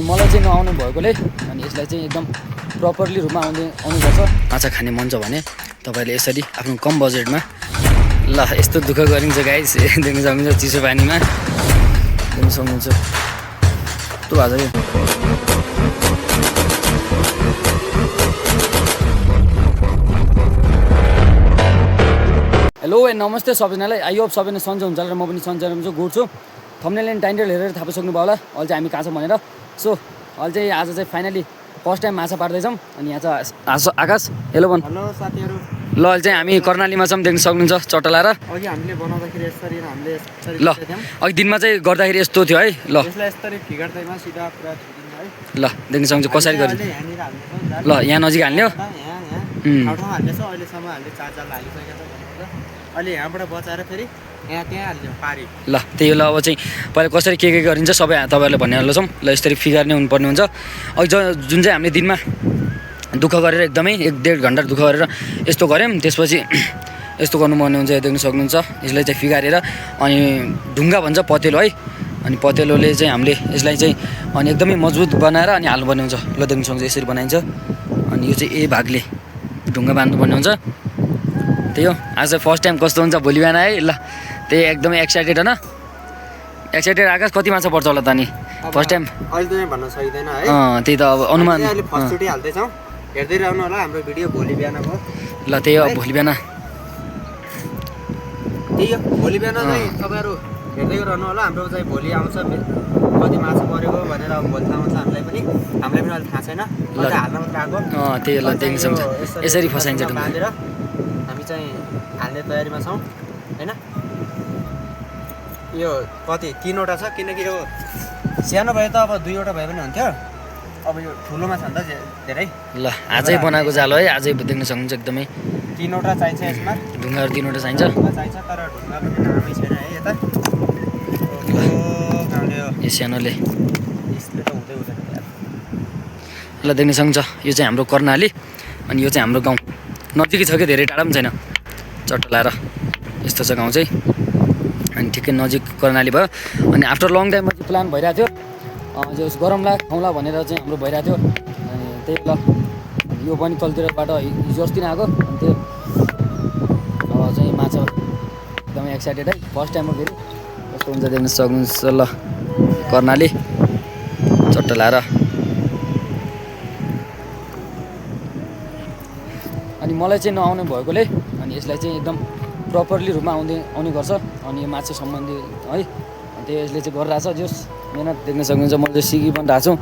मलाई चाहिँ नआउने भएकोले अनि यसलाई चाहिँ एकदम प्रपरली रूपमा आउनुपर्छ। माछा खाने मन छ भने तपाईँले यसरी आफ्नो कम बजेटमा ल यस्तो दुःख गरिन्छ गाइस देख्न सक्नुहुन्छ चिसो पानीमा देख्न सक्नुहुन्छ यस्तो भएको छ। हेलो ए नमस्ते सबैजनालाई, आई होप सबैजना सन्चै हुन्छ र म पनि सन्चै हुन्छु गुड छु। थम्बनेल एन्ड टाइटल हेरेर थाहा पाइसक्नुभयो होला अहिले चाहिँ हामी कहाँ छौँ भनेर। सो अहिले चाहिँ आज चाहिँ फाइनली फर्स्ट टाइम माछा पार्दैछौँ अनि यहाँ चाहिँ आकाश हेलो भन। हेलो साथीहरू। ल अहिले चाहिँ हामी कर्णालीमा छौँ देख्न सक्नुहुन्छ चट्टा लाएर। अघि हामीले बनाउँदाखेरि यसरी हामीले ल अघि दिनमा चाहिँ गर्दाखेरि यस्तो थियो है। ल यसलाई यसरी फिगर्दैमा सिधा पुरा फिटिन्छ है। ल देख्न सक्नुहुन्छ कसरी गरिन्छ। ल यहाँ नजिक हाल्ने हो। ठाउँमा हाल्नेछ अहिलेसम्म हामीले चार जाल हालिसकेको छ। अहिले यहाँबाट बचाएर फेरि यहाँ त्यहाँ हाल्ने पारी। ल त्यही हो। ल अब चाहिँ पहिला कसरी के गरिन्छ सबै तपाईँहरूले भन्ने छौँ। ल यसरी फिगर नै हुनुपर्ने हुन्छ। अघि जुन चाहिँ हामीले दिनमा दुःख गरेर एकदमै 1-1.5 घन्टा दुःख गरेर यस्तो गऱ्यौँ त्यसपछि यस्तो गर्नुपर्ने हुन्छ। देख्न सक्नुहुन्छ यसलाई चाहिँ फिगारेर अनि ढुङ्गा भन्छ पतेलो है। अनि पतेलोले चाहिँ हामीले यसलाई चाहिँ अनि एकदमै मजबुत बनाएर अनि हाल्नुपर्ने हुन्छ। ल देख्न सक्नुहुन्छ यसरी बनाइन्छ अनि यो चाहिँ ए भागले ढुङ्गा बाँध्नुपर्ने हुन्छ। त्यही हो। आज फर्स्ट टाइम कस्तो हुन्छ भोलि बिहान है। ल त्यही एकदमै एक्साइटेड होइन। एक्साइटेड आकाश कति माछा पर्छ होला त अनि फर्स्ट टाइम अहिले चाहिँ भन्न सकिँदैन है। त्यही त अब अनुमान अहिले फर्स्टचोटि हाल्दैछौँ। हेर्दै रहनु होला हाम्रो भिडियो भोलि बिहानको। ल त्यही हो भोलि बिहान त्यही हो भोलि बिहान चाहिँ तपाईँहरू हेर्दै रहनु होला। हाम्रो चाहिँ भोलि आउँछ कति माछा परेको भनेर अब भोलि थाहा हुन्छ हामीलाई पनि अहिले थाहा छैन। हाल्न मात्र आएको। त्यही ल देख्न सक्छ यसरी फसाइन्छ ढुङ्गा बाँधेर हामी चाहिँ हाल्ने तयारीमा छौँ होइन। यो कति 3वटा छ किनकि यो सानो भए त अब 2वटा भए पनि हुन्थ्यो। अब यो ठुलोमा छ नि त धेरै। ल आजै बनाएको जालो है। आजै देख्न सक्नुहुन्छ एकदमै 3वटा चाहिन्छ यसमा। ढुङ्गाहरू 3वटा चाहिन्छ। चाहिन्छ तर ढुङ्गा पनि नामै छैन है यता। यो सानोले यसले त हुँदै हुँदैन यार। ल देख्न सक्नुहुन्छ यो चाहिँ हाम्रो कर्णाली अनि यो चाहिँ हाम्रो गाउँ नजिकै छ कि धेरै टाढा पनि छैन। चट्टा लाएर यस्तो छ गाउँ चाहिँ अनि ठिकै नजिक कर्णाली भयो। अनि आफ्टर लङ टाइममा चाहिँ प्लान भइरहेको थियो जो गरमला खाउँला भनेर चाहिँ हाम्रो भइरहेको थियो। अनि त्यही ल यो पनि तलतिरबाट हिजो अस्ति नै आएको अनि त्यो चाहिँ माछा एकदमै एक्साइटेड है फर्स्ट टाइम हो फेरि कस्तो हुन्छ देख्न सक्नुहुन्छ। ल कर्णाली चट्टा लाएर अनि मलाई चाहिँ नआउने भएकोले अनि यसलाई चाहिँ एकदम प्रपरली रूपमा आउने गर्छ अनि यो माछा सम्बन्धी है। त्यही यसले चाहिँ गरिरहेछ जस मेहनत देख्न सक्नुहुन्छ। मैले चाहिँ सिकी पनि रहेको छु।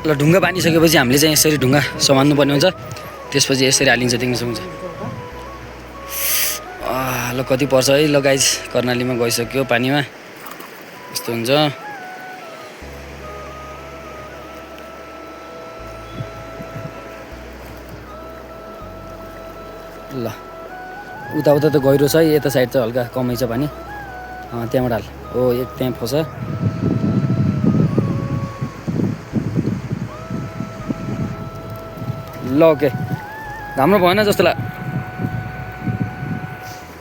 ल ढुङ्गा बाँधिसकेपछि हामीले चाहिँ यसरी ढुङ्गा समाल्नु पर्ने हुन्छ त्यसपछि यसरी हालिन्छ देख्न सक्नुहुन्छ। ल कति पर्छ है। ल गाइस कर्णालीमा गइसक्यो पानीमा यस्तो हुन्छ। ल उता त गहिरो छ है। यता साइड चाहिँ हल्का कमै छ पानी त्यहाँबाट हाल हो एक त्यहाँ फस। ल ओके राम्रो भएन जस्तो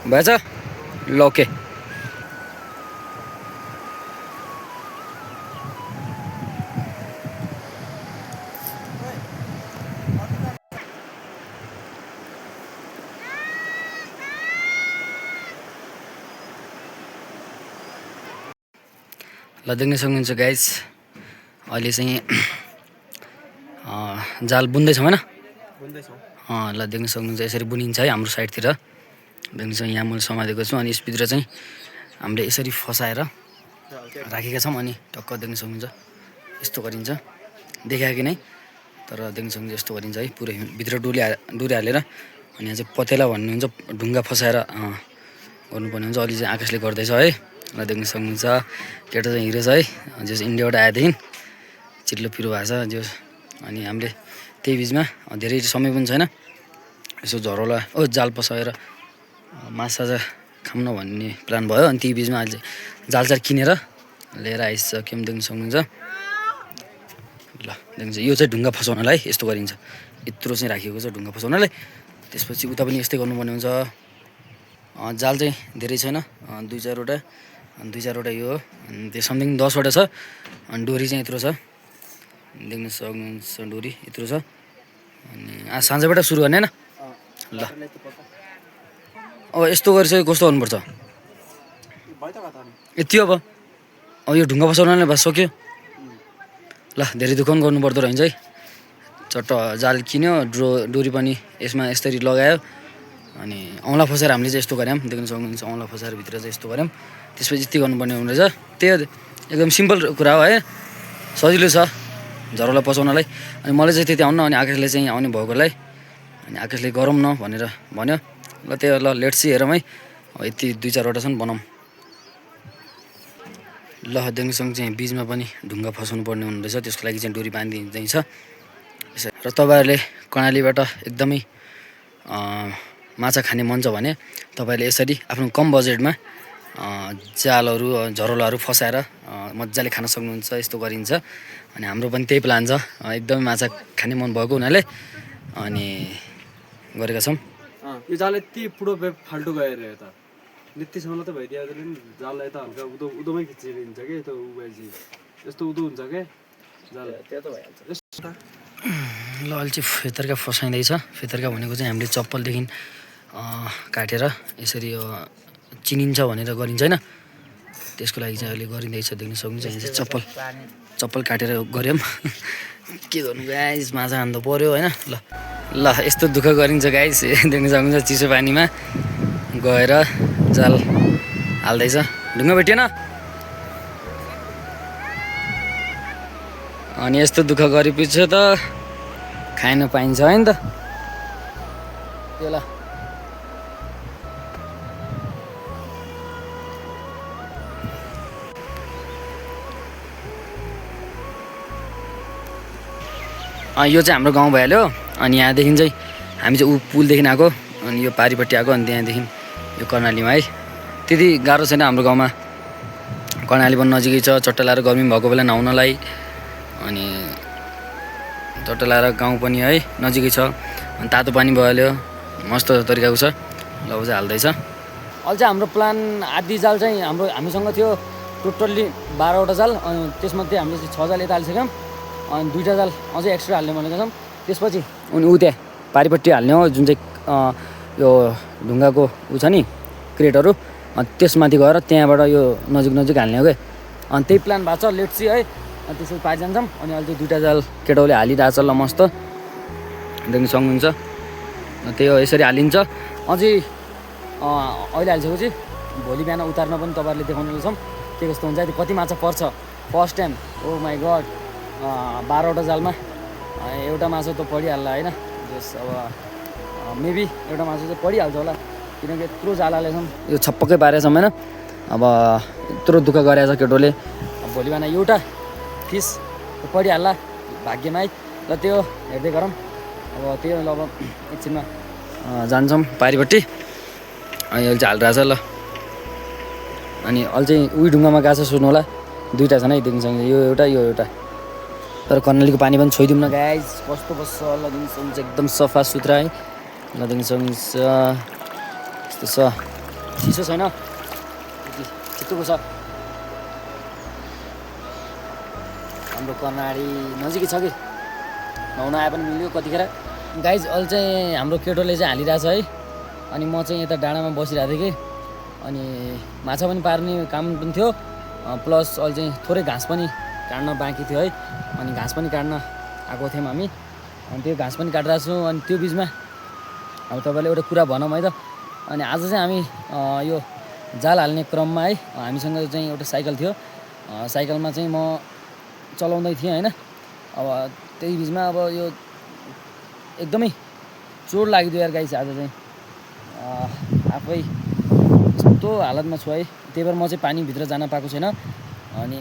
भएछ। ल ओके ल देख्न सक्नुहुन्छ गाइस अहिले चाहिँ जाल बुन्दैछौँ होइन। ल देख्न सक्नुहुन्छ यसरी बुनिन्छ है हाम्रो साइडतिर देख्न सक्छ। यहाँ मैले समातेको छु अनि यसभित्र चाहिँ हामीले यसरी फसाएर राखेका छौँ अनि टक्क देख्न सक्नुहुन्छ यस्तो गरिन्छ देखायो कि नै तर देख्न सक्नुहुन्छ यस्तो गरिन्छ है। पुरै भित्र डुरी हालेर अनि यहाँ चाहिँ पतेला भन्नुहुन्छ ढुङ्गा फसाएर गर्नुपर्ने हुन्छ। अलि चाहिँ आकाशले गर्दैछ है। ल देख्न सक्नुहुन्छ केटा चाहिँ हिरो छ है जस इन्डियाबाट आएदेखि चिल्लो पिरो भएको छ जो अनि हामीले त्यही बिचमा धेरै समय पनि छैन यसो झरोला जाल पसाएर माछा खाउँ न भन्ने प्लान भयो अनि त्यही बिचमा अहिले जाल किनेर लिएर आइसक्यौँ देख्न सक्नुहुन्छ। ल देख्नुहुन्छ यो चाहिँ ढुङ्गा फसाउनलाई यस्तो गरिन्छ यत्रो चाहिँ राखिएको छ ढुङ्गा फसाउनलाई। त्यसपछि उता पनि यस्तै गर्नुपर्ने हुन्छ। जाल चाहिँ धेरै छैन, 2-4वटा यो हो। अनि त्यो समथिङ 10वटा छ। अनि डोरी चाहिँ यत्रो छ, देख्न सक्नुहुन्छ डोरी यत्रो छ। अनि आज साँझबाट सुरु गर्ने होइन ल। अब यस्तो गरिसक्यो कस्तो गर्नुपर्छ यति अब यो ढुङ्गा फसाउनाले बस सक्यो ल। धेरै दुःख पनि गर्नुपर्दो रहेछ है। चट्ट जाल किन्यो, डोरी पनि यसमा यसरी लगायो। अनि औँला फसाएर हामीले चाहिँ यस्तो गऱ्यौँ, देख्न सक्नुहुन्छ औँला फसाएर भित्र चाहिँ यस्तो गऱ्यौँ। त्यसपछि यति गर्नुपर्ने हुँदैछ। त्यही एकदम सिम्पल कुरा हो है, सजिलो छ झरोलाई पचाउनलाई। अनि मलाई चाहिँ त्यति आउनु, अनि आकाशले चाहिँ आउने भएकोलाई, अनि आकाशले गरौँ न भनेर भन्यो ल। त्यही ल लेट्स हेरौँ है। यति 2-4वटा छन् बनाऊँ ल। देख्न सक्नुहुन्छ चाहिँ बिचमा पनि ढुङ्गा फसाउनु पर्ने हुँदैछ, त्यसको लागि चाहिँ डोरी बाँधिँदैछ। र तपाईँहरूले कर्णालीबाट एकदमै माछा खाने मन छ भने तपाईँहरूले यसरी आफ्नो कम बजेटमा जालहरू झरोलाहरू फसाएर मजाले खान सक्नुहुन्छ। यस्तो गरिन्छ। अनि हाम्रो पनि त्यही प्लान छ, एकदमै माछा खाने मन भएको हुनाले अनि गरेका छौँ। यो जाल यति पुरो फाल्टो गएर यता नित्यसम्म त भइदिएको नि जाललाई यता हल्का उदोमै खिचिदिन्छ कि यता उभएपछि यस्तो उदो हुन्छ क्या जाल, त्यो त भइहाल्छ। ल अहिले चाहिँ फेतर्का फसाइँदैछ। फेतर्का भनेको चाहिँ हामीले चप्पलदेखि काटेर यसरी यो चिनिन्छ भनेर गरिन्छ होइन, त्यसको लागि चाहिँ अहिले गरिँदैछ। देख्न सक्नुहुन्छ चप्पल काटेर गऱ्यौँ। के गर्नु गाइस, माछा हान्नु पऱ्यो होइन। ल यस्तो दुःख गरिन्छ गाइस। देख्न सक्नुहुन्छ चिसो पानीमा गएर जाल हाल्दैछ। ढुङ्गा भेटिएन अनि यस्तो दुःख गरेपछि त खान पाइन्छ होइन त। त्यो ल यो चाहिँ हाम्रो गाउँ भइहाल्यो। अनि यहाँदेखि चाहिँ हामी चाहिँ पुलदेखि आएको, अनि यो पारिपट्टि आएको, अनि त्यहाँदेखि यो कर्णालीमा है। त्यति गाह्रो छैन हाम्रो गाउँमा, कर्णाली पनि नजिकै छ। चट्टा लाएर गर्मी भएको बेला नुहाउनलाई, अनि चट्टा लाएर गाउँ पनि है नजिकै छ। अनि तातो पानी भइहाल्यो, मस्त तरिकाको छ। ल ऊ चाहिँ हाल्दैछ। अहिले चाहिँ हाम्रो प्लान आधी जाल चाहिँ हामीसँग थियो टोटल्ली 12वटा जाल। अनि त्यसमध्ये हामीले चाहिँ 6 जाल यता हालिसक्यौँ, अनि 2टा जाल अझै एक्स्ट्रा हाल्ने भनेको छौँ। त्यसपछि अनि ऊ त्यहाँ पारिपट्टि हाल्ने हो, जुन चाहिँ यो ढुङ्गाको ऊ छ नि क्रेटहरू, अनि त्यसमाथि गएर त्यहाँबाट यो नजिक हाल्ने हो क्या। अनि त्यही प्लान भएको छ, लेट्स सी है। अनि त्यसपछि पारि जान्छौँ। अनि अहिले चाहिँ 2टा जाल केटाउले हालिरहेछ ल, मस्त देख्न सक्नुहुन्छ। त्यही हो, यसरी हालिन्छ। अझै अहिले हालिसकेपछि भोलि बिहान उतार्न पनि तपाईँहरूले देखाउनेछौँ के कस्तो हुन्छ, कति माछा पर्छ first time. Oh my God, 12वटा जालमा एउटा माछा त परिहाल्ला होइन। जस अब मेबी एउटा माछा चाहिँ परिहाल्छ होला, किनकि यत्रो जाल हालेछौँ, यो छप्पकै पारेछौँ होइन। अब यत्रो दुःख गरेछ केटोले। अब भोलि बिहान एउटा फिस परिहाल्ला भाग्यमा है। ल त्यो हेर्दै गरौँ। अब त्यो ल अब एकछिनमा जान्छौँ पारिपट्टि। अनि अहिले चाहिँ हालिरहेछ ल। अनि अहिले चाहिँ उही ढुङ्गामा गएको छ, सुन्नु होला 2टा छन् है, देख्न सक्नुहुन्छ। यो एउटा तर कर्णालीको पानी पनि छोइदिउँ न गाइज, कस्तो बस्छ ल। देख्न सक्नुहुन्छ एकदम सफा सुथरा है। ल देख्न सक्नुहुन्छ यस्तो छ, चिसो छैन, चित्तोको छ। हाम्रो कर्णाली नजिकै छ कि, नुहाउन आए पनि मिल्यो कतिखेर गाइज। अहिले चाहिँ हाम्रो केटोले चाहिँ हालिरहेछ है। अनि म चाहिँ यता डाँडामा बसिरहेको थिएँ कि, अनि माछा पनि पार्ने काम पनि थियो, प्लस अहिले चाहिँ थोरै घाँस पनि काट्न बाँकी थियो है। अनि घाँस पनि काट्न आएको थियौँ हामी, अनि त्यो घाँस पनि काटिरहेको छौँ। अनि त्यो बिचमा अब तपाईँले एउटा कुरा भनौँ है त। अनि आज चाहिँ हामी यो जाल हाल्ने क्रममा है, हामीसँग चाहिँ एउटा साइकल थियो, साइकलमा चाहिँ म चलाउँदै थिएँ होइन। अब त्यही बिचमा अब यो एकदमै चोट लाग्यो यार गाइस। आज चाहिँ आफै यस्तो हालतमा छु है, त्यही भएर म चाहिँ पानीभित्र जान पाएको छैन। अनि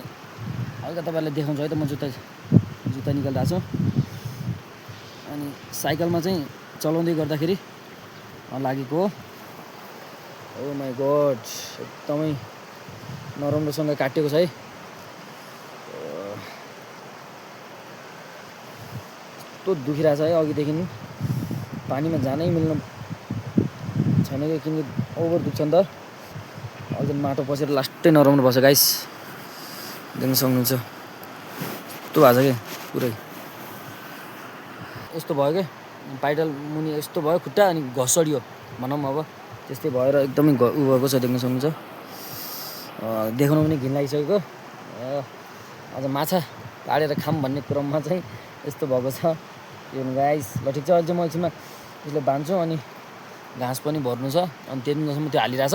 हल्का तपाईँहरूलाई देखाउँछु है त, म जुत्ता निकालिरहेको छु। अनि साइकलमा चाहिँ चलाउँदै गर्दाखेरि लागेको हो। ओ माई गड, एकदमै नराम्रोसँग काटिएको छ है। यस्तो दुखिरहेछ है, अघिदेखि पानीमा जानै मिल्नु छैन कि, किनकि ओभर दुख्छ नि त अझ माटो पसेर लास्टै नराम्रो बस्छ गाइस देख्न सक्नुहुन्छ यस्तो भएको छ क्या पुरै यस्तो भयो क्या पाइडल मुनि यस्तो भयो खुट्टा अनि घसडियो भनौँ अब त्यस्तै भएर एकदमै उ भएको छ देख्न सक्नुहुन्छ देखाउनु पनि घिन लागिसकेको अझ माछा काटेर खाम भन्ने क्रममा चाहिँ यस्तो भएको छ यो गाइस ल ठिक छ अहिले चाहिँ म एकछिनमा यसले बाँध्छु अनि घाँस पनि भर्नु छ अनि त्यति बेलासम्म त्यो हालिरहेछ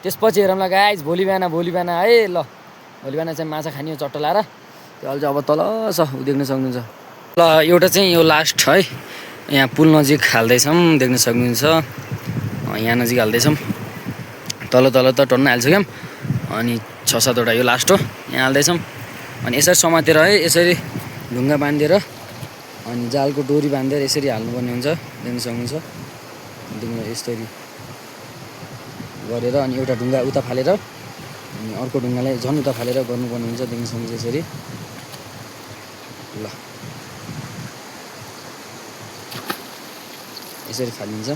त्यसपछि हेरौँला गाइस भोलि बिहान है ल भोलि बिहान चाहिँ माछा खाने हो चट्टा लाएर त्यो अहिले चाहिँ अब तल छ ऊ देख्न सक्नुहुन्छ ल एउटा चाहिँ यो लास्ट है यहाँ पुल नजिक हाल्दैछौँ देख्न सक्नुहुन्छ यहाँ नजिक हाल्दैछौँ तल त टन्न हालिसक्यौँ अनि 6-7वटा यो लास्ट हो यहाँ हाल्दैछौँ अनि यसरी समातेर है यसरी ढुङ्गा बाँधेर अनि जालको डोरी बाँधेर यसरी हाल्नुपर्ने हुन्छ देख्न सक्नुहुन्छ देख्नु यसरी गरेर अनि एउटा ढुङ्गा उता फालेर अनि अर्को ढुङ्गालाई झन् उता फालेर गर्नुपर्ने हुन्छ देख्न सक्नुहुन्छ यसरी ल यसरी फालिन्छ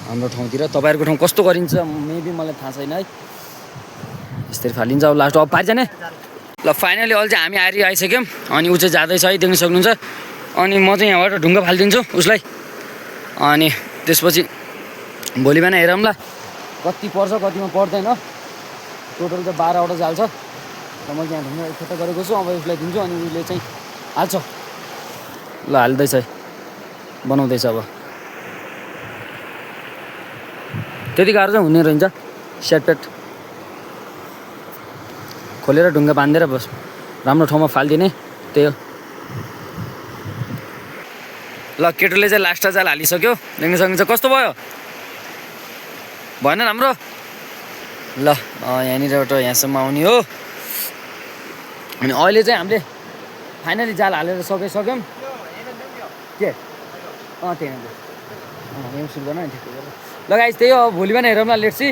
हाम्रो ठाउँतिर तपाईँहरूको ठाउँ कस्तो गरिन्छ मेबी मलाई थाहा छैन है यसरी फालिन्छ अब लास्ट अब पारिजाने ल फाइनली अहिले चाहिँ हामी आइसक्यौँ अनि ऊ चाहिँ जाँदैछ है देख्न सक्नुहुन्छ अनि म चाहिँ यहाँबाट ढुङ्गा फालिदिन्छु उसलाई अनि त्यसपछि भोलि बिहान हेरौँला कति पर्छ कतिमा पर्दैन टोटल चाहिँ 12वटा जाल छ र मैले यहाँ ढुङ्गा एकपल्ट गरेको छु अब उसलाई दिन्छु अनि उसले चाहिँ हाल्छ ल हाल्दैछ है बनाउँदैछ अब त्यति गाह्रो चाहिँ हुने रहन्छ सेटपेट खोलेर ढुङ्गा बाँधेर बस राम्रो ठाउँमा फालिदिने त्यही हो ल केटोले चाहिँ लास्ट जाल हालिसक्यो देख्न सक्नुहुन्छ कस्तो भयो भएन राम्रो ल यहाँनिर एउटा यहाँसम्म आउने हो अनि अहिले चाहिँ हामीले फाइनली जाल हालेर सक्यौँ के त्यही सुरु गर्न नि ठिकै ल गाइस त्यही हो भोलि बिहान हेरौँ न लेट्सी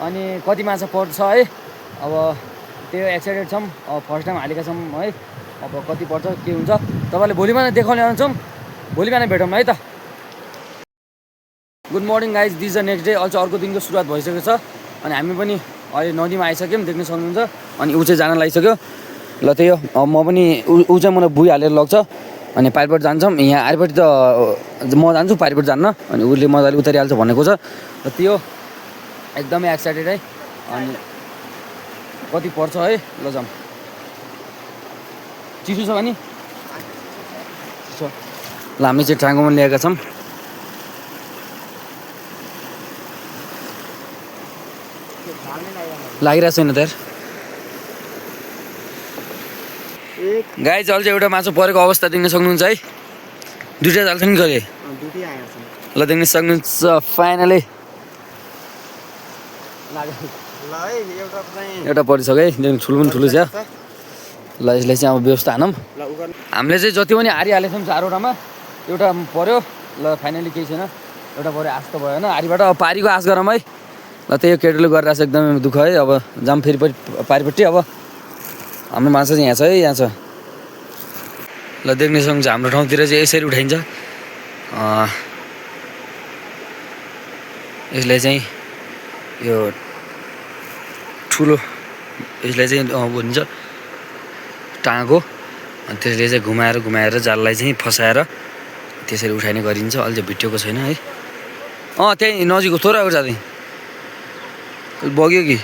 अनि कति माछा पर्छ है अब त्यही एक्साइटेड छौँ अब फर्स्ट टाइम हालेका छौँ है अब कति पर्छ के हुन्छ तपाईँले भोलि बिहान देखाउने आउँछौँ भोलि बिहान भेटौँ है त good morning guys this the next day अझ अर्को दिनको सुरुवात भइसकेको छ अनि हामी पनि अहिले नदीमा आइसक्यौँ देख्न सक्नुहुन्छ अनि ऊ चाहिँ जान लागिसक्यो ल त्यही हो अब म पनि ऊ चाहिँ मलाई बुइ हालेर लग्छ अनि पारिपट्टि जान्छौँ यहाँ आरिपट्टि त म जान्छु पारिपट्टि जान्न अनि उसले मजाले उतारिहाल्छ भनेको छ र त्यो एकदमै एक्साइटेड है अनि कति पर्छ है ल जाऊँ चिसो छ भने चिसो ल हामी चाहिँ टाङ्गोमा ल्याएका छौँ लागिरहेको छैन त गाई चाहिँ एउटा माछा परेको अवस्था देख्न सक्नुहुन्छ है दुईवटा जाल छ नि गरे ल देख्न सक्नुहुन्छ फाइनली एउटा परिसक्यो है देख्नु ठुलो पनि ठुलो छ ल यसलाई चाहिँ अब व्यवस्था हानौँ हामीले चाहिँ जति पनि आरी हालेको छौँ 4वटामा एउटा पऱ्यो ल फाइनली केही छैन एउटा पऱ्यो आश त भयो होइन आरीबाट अब पारीको आश गरौँ है ल त्यही केटोले गरिरहेको छ एकदमै दुःख है अब जाम फेरि पारिपट्टि अब हाम्रो माछा चाहिँ यहाँ छ ल देख्न सक्नुहुन्छ हाम्रो ठाउँतिर चाहिँ यसरी उठाइन्छ यसलाई चाहिँ यो ठुलो यसलाई चाहिँ भनिन्छ टाँगो अनि त्यसले चाहिँ घुमाएर जाललाई चाहिँ फसाएर त्यसरी उठाइने गरिन्छ अहिले चाहिँ भिडियोको छैन है त्यहीँ नजिक थोरै अगाडि जाँदै बग्यो कि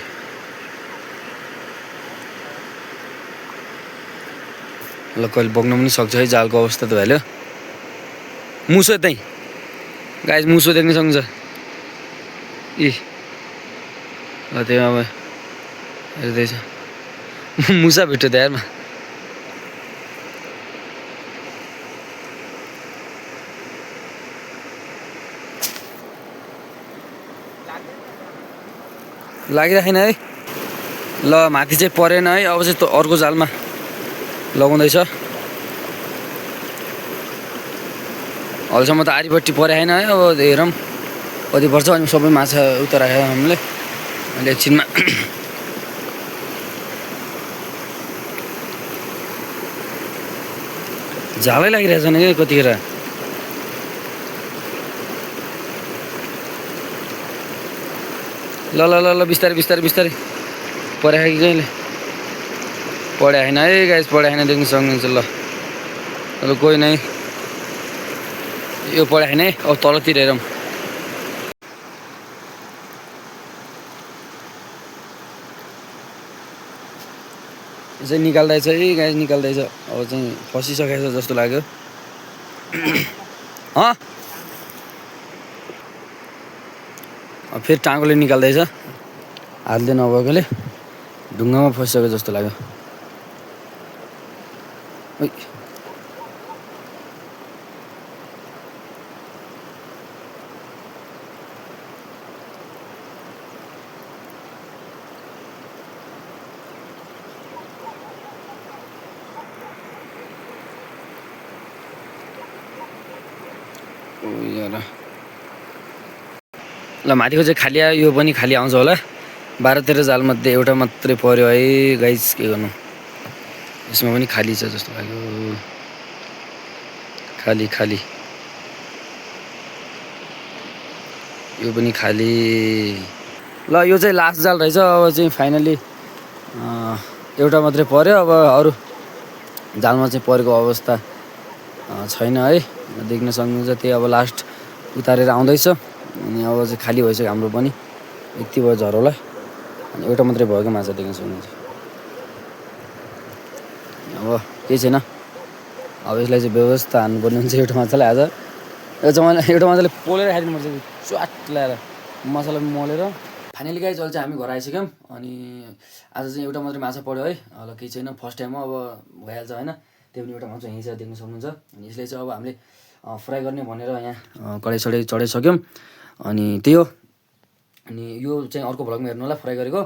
ल कहिले बग्न पनि सक्छ है जालको अवस्था त भइहाल्यो मुसो त्यहीँ गाई मुसो देख्न सक्नुहुन्छ ल त्यो अब हेर्दैछ मुसा भेट्यो त यारमा लागिराखेन है ल माथि चाहिँ परेन है अब चाहिँ अर्को जालमा लगाउँदैछ अहिलेसम्म त आरीपट्टि परेन है अब हेरौँ कति पर्छ अनि सबै माछा उता राखेर हामीले अहिले एकछिनमा झालै लागिरहेको छैन कि कतिखेर ल ल ल ल बिस्तारै बिस्तारै बिस्तारै पढायो कि कहिले पढायो छैन है गाइस पढायो छैन देख्न सक्नुहुन्छ ल ल कोही नै यो पढायो छैन है अब तलतिर हेरौँ यो चाहिँ निकाल्दैछ है गाइस निकाल्दैछ अब चाहिँ फसिसकेछ जस्तो लाग्यो फेरि टाँगोले निकाल्दैछ हातले नभएकोले ढुङ्गामा फसिसक्यो जस्तो लाग्यो ओइ ल माथिको चाहिँ खाली आयो यो पनि खाली आउँछ होला 12-13 जालमध्ये एउटा मात्रै पर्यो है गाइस के गर्नु यसमा पनि खाली छ जस्तो लाग्यो खाली खाली यो पनि खाली ल यो चाहिँ लास्ट जाल रहेछ अब चाहिँ फाइनली एउटा मात्रै पर्यो अब अरू जालमा चाहिँ परेको अवस्था छैन है देख्न सक्नुहुन्छ त्यही अब लास्ट उतारेर आउँदैछ अनि अब चाहिँ खाली भइसक्यो हाम्रो पनि यति भयो झरोला अनि एउटा मात्रै भएको माछा देख्न सक्नुहुन्छ अब केही छैन अब यसलाई चाहिँ व्यवस्था हान्नुपर्ने हुन्छ एउटा माछालाई आज एउटा माछाले पोलेर खाइदिनुपर्छ च्वाट ल्याएर मसला मोलेर फाइनली गाइस अहिले चाहिँ हामी घर आइसक्यौँ अनि आज चाहिँ एउटा मात्रै माछा पऱ्यो है ल केही छैन फर्स्ट टाइम हो अब भइहाल्छ होइन त्यो पनि एउटा माछा यहीँ छ देख्न सक्नुहुन्छ अनि यसलाई चाहिँ अब हामीले फ्राई गर्ने भनेर यहाँ कराई चढाइसक्यौँ अनि त्यही हो अनि यो चाहिँ अर्को भ्लगमा हेर्नु होला फ्राई गरेको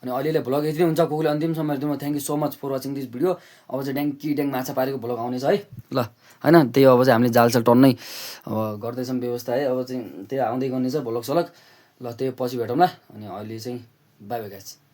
अनि अहिलेले भ्लग यति नै हुन्छ कोहीले अन्तिमसम्म हेरिदिनु thank you so much for watching this video अब चाहिँ ड्याङ माछा पारेको भ्लग आउनेछ है ल होइन त्यही अब चाहिँ हामीले जालसाल टन्नै अब गर्दैछौँ व्यवस्था है अब चाहिँ त्यही आउँदै गर्नेछ भ्लग सलग ल त्यही पछि भेटौँला अनि अहिले चाहिँ बाई बाई गाइस